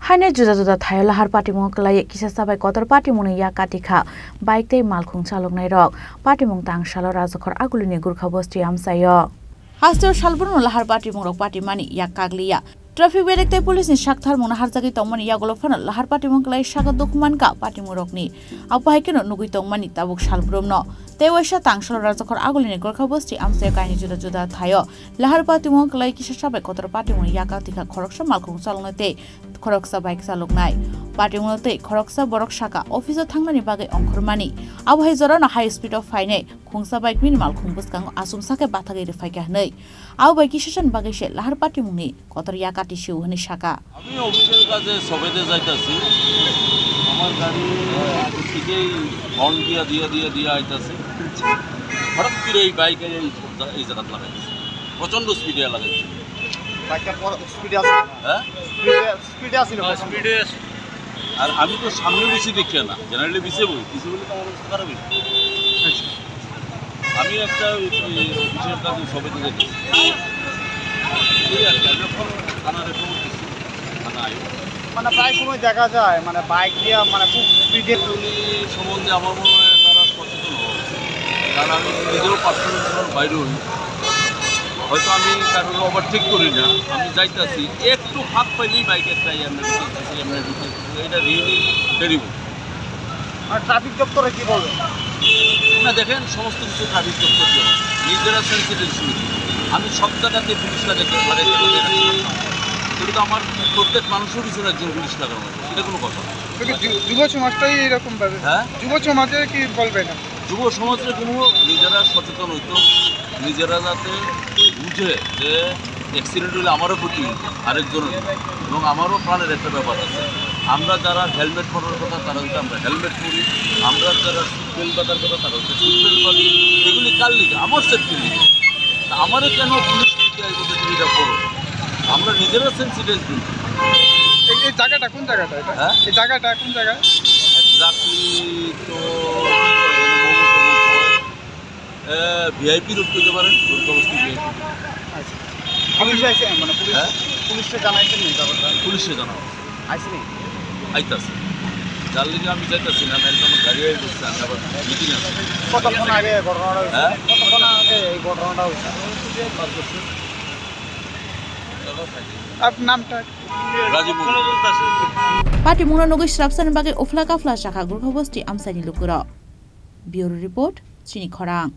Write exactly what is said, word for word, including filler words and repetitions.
Haino juda juda thaio lahar patimung kwlai kisa sabai kotor patimungni yak kati kha bike tei malkhung chaloknairok. Patimung tangsalo Rajakhor Agulini Gurkha Bosti amchaio. Hasteo salbrumno lahar patimungrok patimani yak kagliya. Traffic berek tei police ni saktharmungno harjagwi tongmani yagulo phano lahar patimung kwlai saka dukhu mankha patimungrokni. Abo hai kheno nugwi tongmani tabuk salbrumno. Tei waisa tangsalo Rajakhor Agulini Gurkha Bosti amchaio kaini juda juda thaio lahar patimung kwlai kisa sabai kotor patimungni yak kati kha khoroksa malkhung chaloknai tei khoroksa bike chaloknai. Patimungno tei khoroksa borok saka office o thangnani bagwi ongkhormani. Abo hai jorano high speed o phainai khungsa bike bini malkhung bwskango achomsa khe bathagwi rwphaikha hwnwi. Abo bai kisasani bagwi se lahar patimungni kotor yak kati sio hwnwi saka. আমি অফিসের কাজে সবেতে যাইতাছি। আমার গাড়ি আগে থেকেই হর্ন দিয়া, দিয়া, দিয়া, দিয়া আইতাছে। হঠাৎ করে এই বাইক এই, এই জায়গাত লাগাইছে। প্রচণ্ড স্পিডে লাগাইছে। বাইকটা পর স্পিডে আছে। হ্যাঁ? স্পিডে, স্পিডে আছে না? হ্যাঁ, স্পিডে আছে। আর আমি তো সামনে বেশি দেখি না, জেনারেলি পিছে বই, পিছে বলে তো আমার অবস্থা খারাপ হয়েছে। আচ্ছা। আমি একটা ওই, ওই অফিসের কাজে সবেতে যাইতেছি। এই আর কি, আমি এখন থানার রিপোর্ট দিচ্ছি, থানা আইব। মানে প্রায় সময় দেখা যায় মানে বাইক দিয়ে মানে খুব স্পিডে উনি সম্বন্ধে আমার মনে হয় তারা সচেতন হওয়া উচিত। কারণ আমি নিজেও পার্সোনালি যখন বাইরে হই, হয়তো আমি কারোর ওভারটেক করি না, আমি যাইতাছি, একটু ফাঁক পাইলেই বাইক একটা এমনি, এমনি, এটা রিয়েলি টেরিবল। আর ট্রাফিক দপ্তরে কি বলবেন? না, দেখেন, সমস্ত কিছু ট্রাফিক দপ্তর দিয়ে হয়। নিজেরা সেন্সিটিভ শুরু। আমি সব জায়গাতে পুলিশ লাগাইতে, লাগাইতে, লাগাইতে রাখি। কিন্তু আমার প্রত্যেক মানুষের পিছনে একজন পুলিশ লাগানো আছে, এটা কোনো কথা না। কিন্তু যু-, যুব সমাজটাই এরকম ভাবে। হ্যাঁ? যুব সমাজে কি বলবে না? যুব সমাজের কোনো নিজেরা সচেতন হইতো, নিজেরা যাতে বুঝে যে অ্যাক্সিডেন্ট হলে আমারও ক্ষতি হইতো, আরেকজনের, এবং আমারও প্রাণের একটা ব্যাপার আছে। আমরা যারা হেলমেট পরার কথা, তারা যদি আমরা হেলমেট পরি, আমরা যারা সিট বেল্ট বাঁধার কথা, তারা যদি সিট বেল্ট বাঁধি, এগুলি কার লিগে? আমার সেফটির লিগে। তা আমারে কেন পুলিশ দিতে আইব যে তুমি এটা করো? আমরা নিজেরা সেন্সিটাইজ হই। এই, এই জায়গাটা কোন জায়গাটা এটা? হ্যাঁ? এই জায়গাটা কোন জায়গা? এক্স্যাক্টলি তো ভিআইপি রোড পেতে পারেন, দুর্গাবস্তি ভিআইপি। আচ্ছা। পুলিশ আইছে, মানে পুলিশ, হ্যাঁ? পুলিশে জানাইছেন নি ব্যাপারটা? পুলিশে জানাও। আইছে নি? আইতাছে। যার লিগে আমি যাইতাছি না, নাইলে তো আমার গাড়ি আই বসছে, আমি আবার মিটিং আছে। কতক্ষণ আগে ঘটনাটা হয়েছে? হ্যাঁ? কতক্ষণ আগে এই ঘটনাটা হয়েছে? আপনার নামটা? রাজীব মণ্ডল। Patimungno nugwi srapsani bagwi uphla kaphla chakha Gurkha Bosti amchaini lukurok. Bureau Report, Chini Khorang.